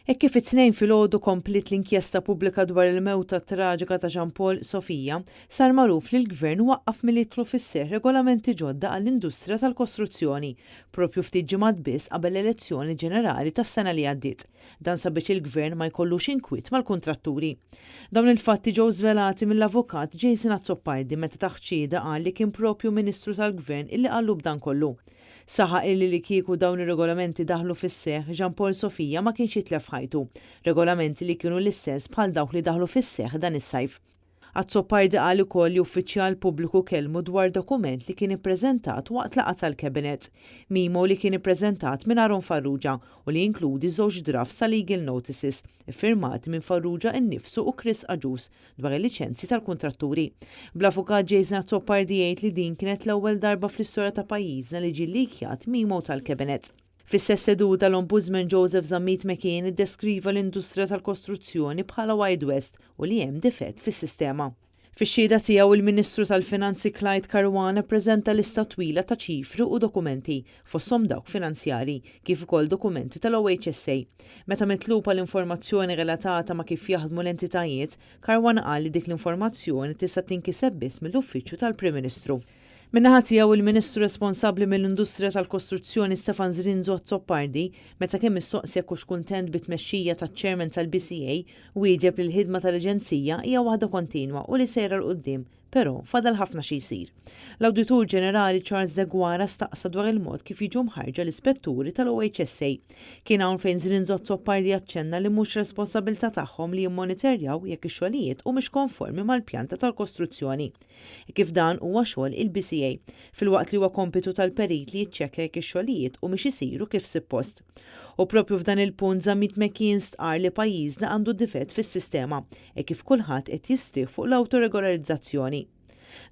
Hekk kif it-Tnejn filgħodu kompliet l-inkjesta pubblika dwar il-mewta traġika ta' Jean Paul Sofia, sar magħruf li l-Gvern waqqaf milli jidħlu fis-seħħ regolamenti ġodda għall-industrija tal-kostruzzjoni, propju ftit ġimgħat biss qabel l-elezzjoni ġenerali tas-sena li għaddiet. Dan sabiex il-Gvern ma jkollux inkwiet mal-kuntratturi. Dawn il-fatti ġew żvelati mill-Avukat Jason Azzopardi meta taħt xhieda qal li kien propju Ministru tal-Gvern illi qallu b'dan kollu. Saħaq illi li kieku dawn ir-regolamenti daħlu fis-seħħ, Jean Paul Sofia ma kienx jitlef ħajtu. Regolamenti li kienu l-istess bħal dawk li daħlu fis-seħħ dan is-sajf. Azzopardi qal ukoll li uffiċjal pubbliku kellmu dwar dokument li kien ippreżentat waqt laqgħa tal-Cabinet. Memo li kien ippreżentat minn Aaron Farrugia u li jinkludi żewġ drafts ta' legal notices iffirmati minn Farrugia innifsu u Chris Agius dwar il-liċenzji tal-kuntratturi. Bl-Avukat Jason Azzopardi jgħid li din kienet l-ewwel darba fl-istorja ta' pajjiżna li ġie leakjat memo tal-Cabinet. Fis-stess seduta, l-Ombudsman Joseph Zammit McKeon iddeskriva l-industrija tal-kostruzzjoni bħala Wild West u li hemm difett fis-sistema. Fix-xhieda tiegħu, il-Ministru tal-Finanzi Clyde Caruana ppreżenta lista twila ta' ċifri u dokumenti, fosthom dawk finanzjarji, kif ukoll dokumenti tal-OHSA. Meta mitlub għal informazzjoni relatata ma' kif jaħdmu l-entitajiet, Caruana qal li dik l-informazzjoni tista' tinkiseb biss mill-Uffiċċju tal-Prim Ministru. Min-naħa tiegħu, il-Ministru responsabbli mill-Industrija tal-Kostruzzjoni Stefan Zrinzo Azzopardi, meta kien mistoqsi jekk hux kuntent bit-tmexxija taċ-Chairman tal-BCA, wieġeb li l-ħidma tal-Aġenzija hija waħda kontinwa u li sejra 'l quddiem, però fadal ħafna xi jsir. L-Awditur Ġenerali Charles Deguara staqsa dwar il-mod kif jiġu mħarrġa l-ispetturi tal-OHSA. Kien hawn fejn Zrinzo Azzopardi aċċenna li mhux responsabilità tagħhom li jimmonitorjaw jekk ix-xogħlijiet humiex konformi mal-pjanta tal-kostruzzjoni, kif dan huwa xogħol il-BCA, filwaqt li huwa kompitu tal-perit li jiċċekkja jekk ix-xogħlijiet humiex isiru kif suppost. U propju f'dan il-punt Zammit McKeon stqarr li pajjiżna għandu difett fis-sistema e kif kulħadd qed jistrieħ fuq l-awtoregolarizzazzjoni.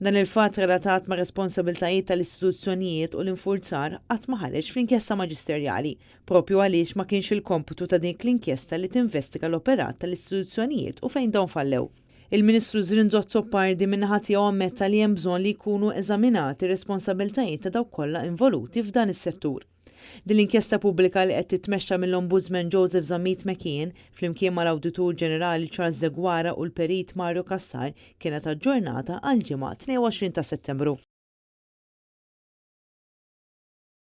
Dan il-fatt relatat ma' responsabiltajiet tal-istituzzjonijiet u l-infurzar qatt ma ħareġ fl-inkjesta maġisterjali, propju għaliex ma kienx il-kompitu ta' dik l-inkjesta li tinvestiga l-operat tal-istituzzjonijiet u fejn dawn fallew. Il-Ministru Zrinzo Azzopardi min-naħa tiegħu ammetta li hemm bżonn li jkunu eżaminati r-responsabbiltajiet ta' dawk kollha involuti f'dan is-settur. Din l-inkjesta pubblika li qed titmexxa mill-Ombudsman Joseph Zammit McKeon flimkien mal-Awditur Ġenerali Charles Deguara u l-Perit Mario Cassar kienet aġġornata għal ġimgħa 22 ta' Settembru.